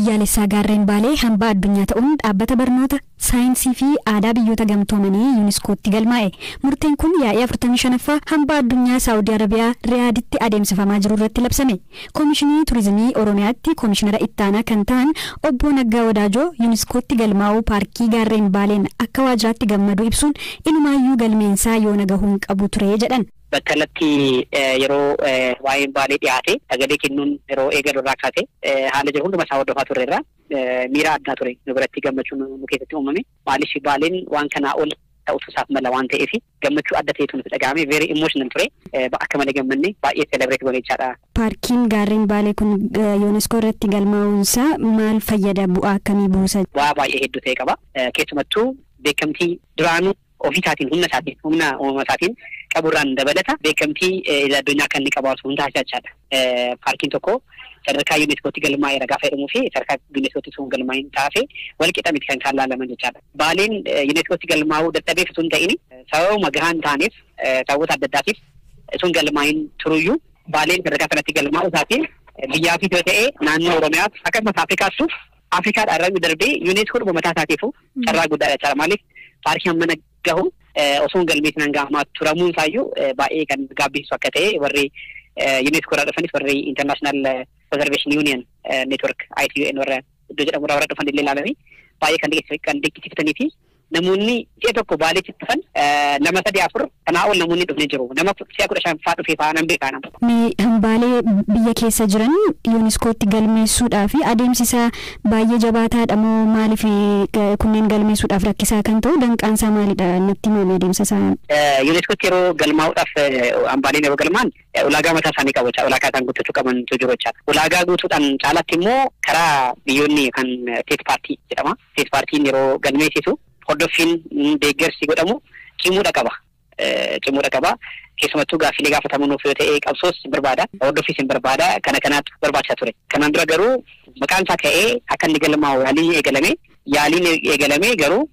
Biyyaalessaa Gaarreen Baalee hambaa addunyaa ta'uun dhaabbata barnoota saayinsii fi aadaa biyyoota gamtoomanii Yuuniskootti galmaa'e. Murteen kun yaa'ii 45ffaa hambaa addunyaa Saawudii Arabiyaa Riyaaditti adeemsifamaa jiru irratti labsame. Koomishinii Turizimii Oromiyaatti koomishinara ittaanaa kan ta'an obbo Naggaa Wadaajoo Yuuniskootti galmaa'uu paarkii Gaarreen Baaleen akka waajjiraatti gammaduu ibsuun inumaayyuu galmeensaa yoona gahuun qabu ture jedhan. Battalatti yeroo waa'een Baalee dhiyaate sagalee kennuun yeroo eegalu irraa kaase haala jiru hunduma isaa hordofaa turreerra. Miira addaa ture nu biratti, gammachuun nu keessatti uumame. Maaliif, Baaleen waan kanaa ol ta'utu isaaf mala waan ta'eef gammachuu adda ta'etu nutti dhaga'ame. Very emotional ture, akka malee gammanne, baay'ee celebrate goone jechaadha. Paarkiin Gaarreen Baalee kun Yuuniskoo irratti galmaa'uunsaa maal fayyada, bu'aa akkamii buusa? Bu'aa baay'ee hedduu ta'e qaba. Keessumattuu beekamtii duraanuu ofii isaatiin, humna isaatiin, humna uumama isaatiin qaburraan dabalata beekamtii addunyaa kan inni qabaatu hin taasisa jechaadha. Paarkiin tokko sadarkaa Yuuniskootti galmaa'eera gaafa jedhamuu fi sadarkaa Yuuniskootti sun galmaa'in taase wal qixa miti kan isaan laalaman jechaadha. Baaleen Yuuniskootti galmaa'uu dadhabeef osoo hin ta'in, sababuma gahaa hin taaneef, sababoota adda addaatiif sun galmaa'in turuyyuu, Baaleen sadarkaa kanatti galmaa'uu isaatiin biyyaafis yoo ta'e, naannoo Oromiyaaf, akkasumas Afrikaattuuf, Afrikaadhaa irra darbee Yuuniskoo dhuma mataa isaatiifu carraa guddaadha jechaadha. Maaliif, paarkii hammana gahu osoo hin galmeessin hanga ammaa turamuun isaayyuu baay'ee kan gaabbisiisu akka ta'e warri Yuuniskoo irraa dhufanis, warri International Conservation Union Network, ITUN warra iddoo jedhamu irraa warra dhufan illee ilaalanii baay'ee kan dinqisiifatanii fi namoonni si'a tokko Baaleetti dhufan lama, sadi, afur kanaa ol namoonni dhufni jiru. Nama si'a 15 faa dhufee faa nan beekaa nama. Mee hambaalee biyya keessa jiran Yuuniskootti galmeessuudhaa fi adeemsi isaa baay'ee jabaataadha moo maaliif kunneen galmeessuudhaaf rakkisaa kan ta'u, danqaan isaa maalidha, natti himame adeemsa isaa? Yuuniskootti yeroo galmaa'uudhaaf, hambaaleen yeroo galmaan ulaagaa mataa isaanii qabu jechaadha. Ulaagaa isaan guuttachuu qabantu jiru jechaadha. Ulaagaa guutuudhaan caalatti immoo karaa biyyoonni kan state party jedhama. State partyn yeroo galmeessisu hordoffiin, deeggarsi godhamu cimuudha qaba. Cimuudha qaba. Keessumattuu gaaffilee gaafatamuuf yoo ta'e qabsoos hin barbaada. Hordoffiis hin barbaada. Kana kanaatu barbaachisaa ture. Kanaan dura garuu maqaan isaa ka'ee akka inni galmaa'u yaaliin eegalame. Yaaliin eegalame garuu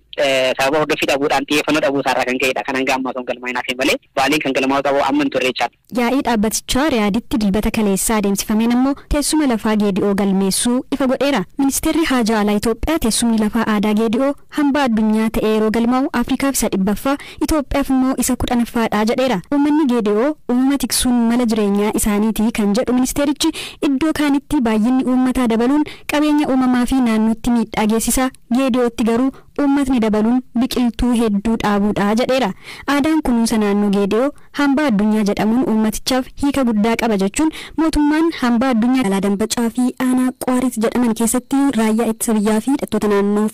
sababa hordoffii dhabuudhaan, xiyyeeffannoo dhabuu isaarraa kan ka'edha. Kan hanga ammaa osoo hin galmaa'in hafe malee Baaleen kan galmaa'uu qabu amma hin turre jechaadha. Yaa'ii dhaabbatichaa Riyaaditti Dilbata kaleessaa adeemsifameen ammoo teessuma lafaa Geedi'oo galmeessuu ifa godheera. Ministeerri Haajaa Alaa Itoophiyaa teessumni lafaa aadaa Geedi'oo hambaa addunyaa ta'ee yeroo galmaa'u Afrikaaf isa 100ffaa, Itoophiyaaf immoo isa 10ffaadha jedheera. Uummanni Geedi'oo uumama tiksuun mala jireenyaa isaaniiti kan jedhu ministeerichi, iddoo kaanitti baay'inni uummataa dabaluun qabeenya uumamaa fi naannootti miidhaa geessisa. Geedi'ootti garuu uummatni dabaluun biqiltuu hedduu dhaabuudha jedheera. Aadaan kunuunsa naannoo Geedi'oo hambaa addunyaa jedhamuun uummatichaaf hiika guddaa qaba jechuun mootummaan hambaa addunyaa. Magaalaa Dambacaa fi aanaa Qwaariit jedhaman keessatti raayyaa ittisa biyyaa fi hidhattoota naannoo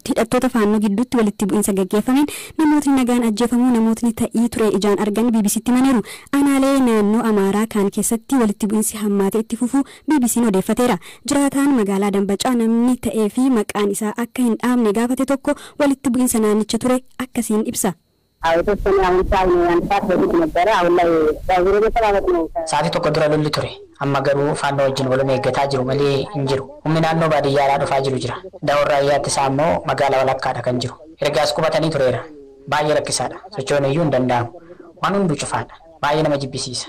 hidhattoota Faannoo gidduutti walitti bu'iinsa gaggeeffameen namootni nagaan ajjeefamuu namootni ta'ii ture ijaan argan BBCtti himaniiru. Aanaalee naannoo Amaaraa kaan keessatti walitti bu'iinsi hammaatee itti fufuu BBC'n odeeffateera. Jiraataan magaalaa Dambacaa namni ta'ee fi maqaan isaa akka hin dhaamne gaafate tokko walitti bu'iinsa naannicha ture akkasiin ibsa. የተወሰነ አሁን ሰዓት ነው፣ አንድ ሰዓት በፊት ነበረ። አሁን ላይ ያው ዞሮ መጠባበቅ ነው። Sa'aatii tokko dura lolli ture. Amma garuu Faannoo wajjin waluma eeggataa jiru malee hin jiru. Humni naannoo baadiyyaadhaa dhufaa jiru jira. Da'oon raayyaa ittisaa immoo magaalaa walakkaadha kan jiru. Ergaas qubatanii tureera. Baay'ee rakkisaadha. Socho'uun iyyuu hin danda'amu. Waan hunduu cufaadha. Baay'ee nama jibbisiisa.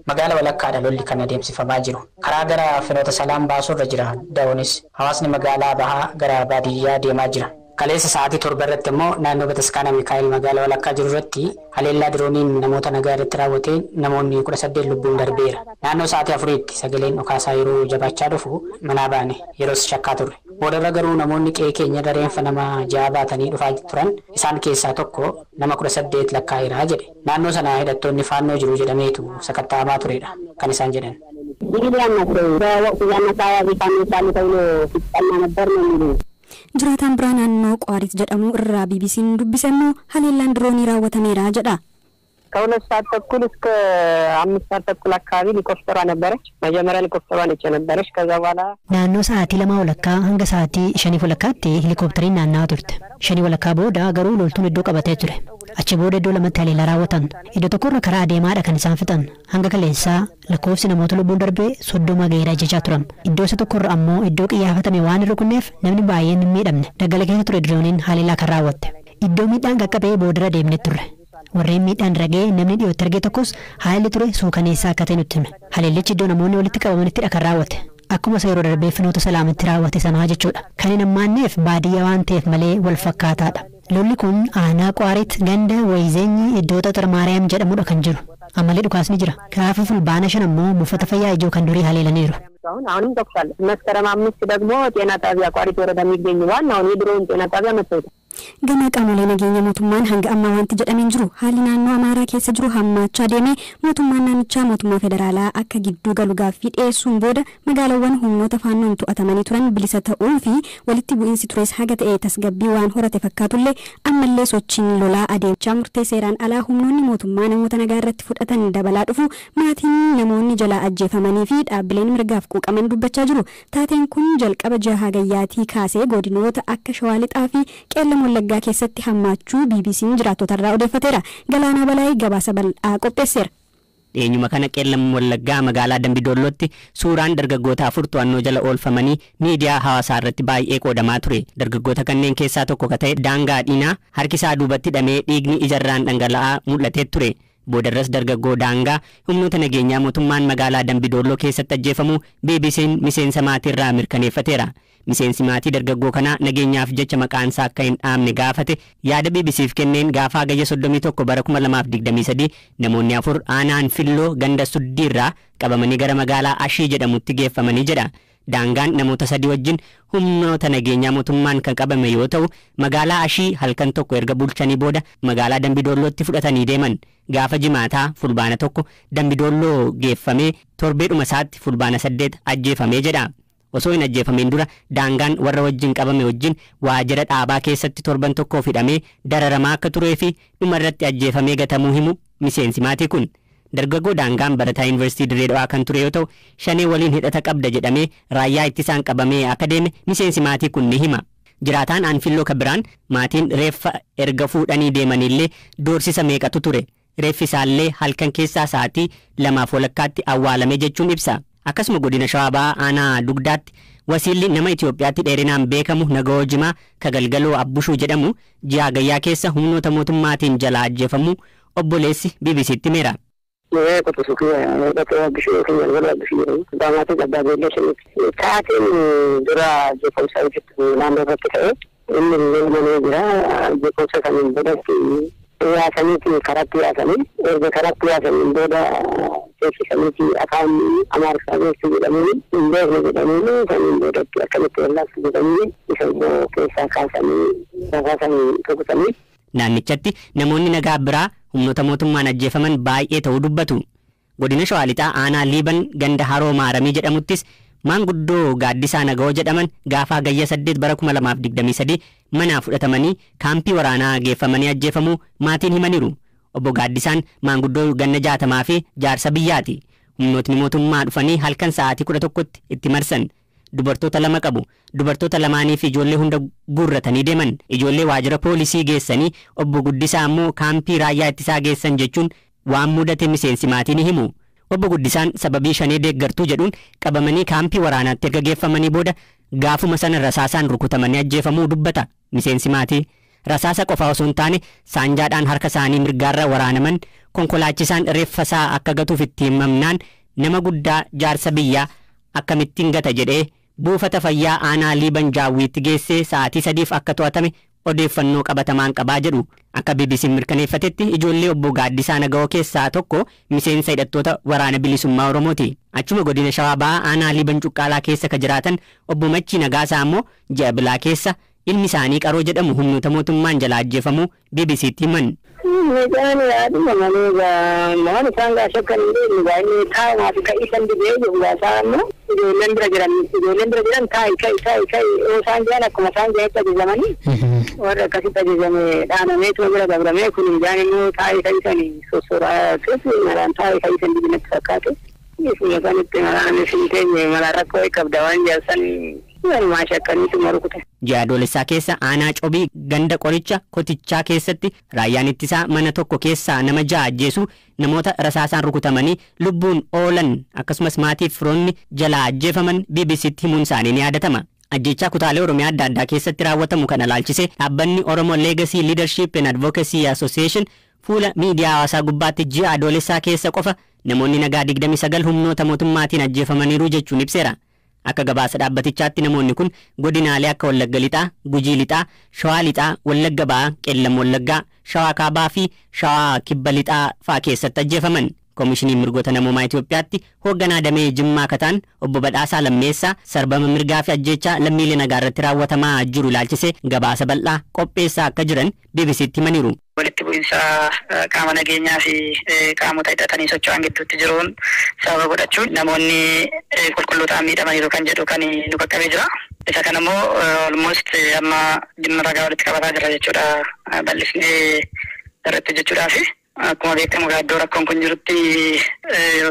Magaala walakkaadha lolli kan adeemsifamaa jiru. Karaa gara Finoota Salaam baasuurra jira da'oonis. Hawaasni magaalaa bahaa gara baadiyyaa deemaa jira. Kaleessa sa'aatii 7 irratti immoo naannoo Bataskaana Mikaa'el magaalaa walakkaa jiru irratti haleellaa dirooniin namoota nagaa irratti raawwateen namoonni 18 lubbuun darbeera. Naannoo sa'aatii 4tti sagaleen dhukaasaa yeroo jabaachaa dhufu manaa baane, yeroos shakkaa turre. Boodarra garuu namoonni qe'ee keenya irra reenfa nama ja'a baatanii dhufaa turan, isaan keessaa tokko nama 18 lakkaa'eera jedhe. Naannoo sana hidhattoonni Faannoo jiru jedhameetu sakatta'amaa turedha kan isaan jedhan. ሲቪሊያን ናቸው። በወቅቱ ያን አካባቢ ፋኖች አሉ ተብሎ ሲጠና ነበር ነው የሚሉ። Jiraataan biraa naannoo Qwaariit jedhamu irraa BBC'n dubbise immoo haleellaan diroonii raawwatameera jedha. ከሁለት ሰዓት ተኩል እስከ 5 ሰዓት ተኩል አካባቢ ሄሊኮፕተሯ ነበረች። መጀመሪያ ሄሊኮፕተሯ ነች የነበረች። ከዛ በኋላ Naannoo sa'aatii 2 walakkaa hanga sa'aatii 5 walakkaatti helikooптariin naanna'aa turte. 5 walakkaa booda garuu loltuun iddoo qabatee ture. Achi booda iddoo lamatti haleellaa raawwatan. Iddoo tokkorra karaa adeemaadha kan isaan fixan. Hanga kaleessaa lakkoofsi namoota lubbuun darbee 30 gaheera jechaa turan. Iddoo isa tokkorra ammoo iddoo qiyyaafame waan hin rukunneef namni baay'een hin miidhamne. Daggala keessa ture dirooniin haleellaa kan raawwatte. Iddoo miidhaan qaqqabee boodarra deemnee turre. Warreen miidhaan ragee namni dhiyootti arge tokkos haalli ture suukaneessaa akka ta'e nutti hime. Haleellichi iddoo namoonni walitti qabamanittidha kan raawwate. Akkuma isa yeroo darbee Finoota Salaamitti raawwate sanaa jechuudha. Kan hin hammaanneef baadiyyaa waan ta'eef malee wal fakkaataadha. Lolli kun aanaa Qwaariit ganda Wayizeenyi iddoo Xaxar Maariyaam jedhamudha kan jiru. Ammallee dhukaasni jira. Gaafa Fulbaana 5 ammoo buufata fayyaa ijoo kan durii haleelaniiru. አሁን አሁንም ተኩስ አለ። መስከረም 5 ደግሞ ጤና ጣቢያ ቋሪት ወረዳ የሚገኝ ዋናውን የድሮውን ጤና ጣቢያ መጥተውታል። Gama qaamolee nageenya mootummaan hanga ammaa wanti jedhameen jiru haalli naannoo Amaaraa keessa jiru hammaachaa deemee mootummaan naannichaa mootummaa federaalaa akka gidduu galu gaaffii dhiyeessuun booda magaalaawwan humnoota faannoon to'atamanii turan bilisa ta'uu fi walitti bu'iinsi tures haga ta'e tasgabbii waan horate fakkaatullee ammallee sochiin lolaa adeemchaa murtee seeraan alaa humnoonni mootummaa namoota nagaa irratti fudhatan dabalaa dhufu maatiin namoonni jalaa ajjeefamanii fi dhaabbileen mirgaaf quuqaman dubbachaa jiru. Taateen kun jalqaba ji'a Hagayyaatii kaasee godinoota akka Shawaa Lixaa fi Qeellam Wallaggaa keessatti hammaachuu BBC'n jiraattotarraa odeeffateera. Galaanaa Balaayii gabaasa bal'aa qopheesseera. Dhiyeenyuma kana Qeellam Wallaggaa magaalaa Dambidollootti suuraan dargaggoota 4 to'annoo jala oolfamanii miidiyaa hawaasaa irratti baay'ee qoodamaa ture. Dargaggoota kanneen keessaa tokko ka ta'e Daangaa Dhiinaa harki isaa duubatti hidhamee dhiigni ijarraan dhangala'aa mul'atee ture. Boodarras dargaggoo Daangaa humnoota nageenyaa mootummaan magaalaa Dambidolloo keessatti ajjeefamuu BBC'n miseensa maatiirraa mirkaneeffateera. Miseensi maatii dargaggoo kanaa nageenyaaf jecha maqaan isaa akka hin dhaamne gaafate yaada BBC'f kenneen gaafa Hagayya 31 bara 2023 namoonni 4 aanaan Filloo ganda Suddiirraa qabamanii gara magaalaa Ashii jedhamutti geeffamanii jedha. Daangaan namoota 3 wajjin humnoota nageenyaa mootummaan kan qabame yoo ta'u magaalaa Ashii halkan tokko erga bulchanii booda magaalaa Dambidollootti fudhatanii deeman. Gaafa jimaataa Fulbaana 1 Dambidolloo geeffamee torbeedhuma isaatti Fulbaana 8 ajjeefamee jedha. Osoo hin ajjeefameen dura Daangaan warra wajjin qabame wajjin waajjira dhaabaa keessatti torban tokkoof hidhamee dararamaa akka turee fi dhuma irratti ajjeefamee gatamuu himu miseensi maatii kun. Dargaggoo Daangaan barataa yuunivarsiitii Dirree Dhawaa kan ture yoo ta'u shanee waliin hidhata qabda jedhamee raayyaa ittisaan qabamee akka deeme miseensi maatii kun ni hima. Jiraataan Anfilloo Kabiraan maatiin reeffa erga fuudhanii deemanillee doorsisa meeqatu ture. Reeffi isaallee halkan keessaa sa'aatii 2:30 awwaalame jechuun ibsa. Akkasuma godina Shawaa Bahaa aanaa Dugdaatti wasiilli nama Itoophiyaatti dheerinaan beekamu Nagawoo Jimaa Kagalgaloo Abbushuu jedhamu ji'a Hagayyaa keessa humnoota mootummaatiin jalaa ajjeefamuu obboleessi BBC'tti himeera. Taateen dura jeequmsa naannoo irratti ta'e inni illee jira jeequmsa saniin boodatti yaasaniiti karatti yaasanii erga karatti yaasaniin booda beeksisaniiti afaan Amaariffaa beeksisuu jedhamanii hin beekne jedhanii saniin boodatti akkamitti wallaabsu jedhanii isa immoo keessaa kaasanii rasaasanii rukutanii. Naannichatti namoonni nagaa biraa humnoota mootummaan ajjeefaman baay'ee ta'uu dubbatu. Godina Shawaa Lixaa aanaa Liiban ganda Haroo Maaramii jedhamuttis maanguddoo Gaaddisaa Nagawoo jedhaman gaafa Hagayya 8 bara 2023 manaa fudhatamanii kaampii waraanaa geeffamanii ajjeefamuu maatiin himaniiru. Obbo Gaaddisaan maanguddoo ganna 60 fi jaarsa biyyaati. Humnootni mootummaa dhufanii halkan sa'aatii 11tti itti marsan. Dubartoota 2 qabu. Dubartoota lamaanii fi ijoollee hunda guurratanii deeman. Ijoollee waajjira poolisii geessanii obbo Guddisaa ammoo kaampii raayyaa ittisaa geessan jechuun waan mudate miseensi maatii ni himu. Obbo Guddisaan sababii shanee deeggartuu jedhuun qabamanii kaampii waraanaatti erga geeffamanii booda gaafuma sana rasaasaan rukutamanii ajjeefamuu dubbata miseensi maatii. Rasaasa qofa osoo hin taane saanjaadhaan harka isaanii mirgaarra waraanaman konkolaachisaan reeffa isaa akka gatuuf itti himamnaan nama guddaa jaarsa biyyaa akkamittiin gata jedhee buufata fayyaa aanaa Liiban Jaawwiitti geessee sa'aatii 3 akka to'atame odeeffannoo qabatamaan qabaa jedhu. Akka BBC mirkaneeffatetti ijoollee obbo Gaaddisaa Nagawoo keessaa tokko miseensa hidhattoota waraana bilisummaa Oromooti. Achuma godina Shawaa Bahaa aanaa Liiban Cuqqaalaa keessa ka jiraatan obbo Machii Nagaasaa ammoo ji'a Bilaa keessa ilmi isaanii Qaroo jedhamu humnoota mootummaan jalaa ajjeefamuu BBC'tti himan. Meeshaan yaaduma malee waan isaan gaasha kan hin beekne baay'ee taa'umaa fi ka'ii san dibee jiru gaasaa ammoo ijoolleen bira jiran taa'i ka'i taa'i ka'i yoo isaan jiran akkuma isaan jiranitti ajajamanii warra akkasitti ajajame dhaanameetuma bira dabramee kun ijaan immoo taa'i ka'i sani sossoraa keessa malaan taa'i ka'i san dibinatti fakkaate. Isuma sanitti malaan isin teenye malaan rakkoo qabda waan jaarsan walumaa shakkaniitu rukute. Ji'a Adoolessaa keessa aanaa Cobii ganda qoricha Kotichaa keessatti raayyaan ittisaa mana tokko keessaa nama 6 ajjeesu namoota rasaasaan rukutamanii lubbuun oolan akkasumas maatiif firoonni jalaa ajjeefaman BBC'tti himuun isaanii ni yaadatama. Ajjechaa kutaalee Oromiyaa adda addaa keessatti raawwatamu kana ilaalchise dhaabbanni Oromo Legacy Leadership and Advocacy Association fuula miidiyaa hawaasaa gubbaatti ji'a Adoolessaa keessa qofa namoonni nagaa 29 humnoota mootummaatiin ajjeefamaniiru jechuun ibseera. Akka gabaasa dhaabbatichaatti namoonni kun godinaalee akka Wallagga Lixaa, Gujii Lixaa, Shawaa Lixaa, Wallagga Ba'aa, Qeellam Wallaggaa, Shawaa Kaabaa fi Shawaa Kibba Lixaa fa'aa keessatti ajjeefaman. Koomishiniin Mirgoota Namoomaa Itoophiyaatti hoogganaa damee Jimmaa Kataan obbo Badhaasaa Lammeessaa sarbama mirgaa fi ajjeechaa lammiilee nagaa irratti raawwatamaa jiru ilaalchisee gabaasa bal'aa qopheessaa akka jiran BBCtti himaniiru. Walitti bu'iinsa qaama nageenyaa fi qaamota hidhatanii socho'an gidduutti jiruun sababa godhachuun namoonni qulqulluu ta'an miidhamaniiru kan jedhu kan nu qaqqabee jira. Isa kana immoo almost amma dhimma ragaa walitti qabataa jira jechuudha, bal'isnee irratti hojjechuudhaafi. Akkuma beekamu iddoo rakkoon kun jirutti yeroo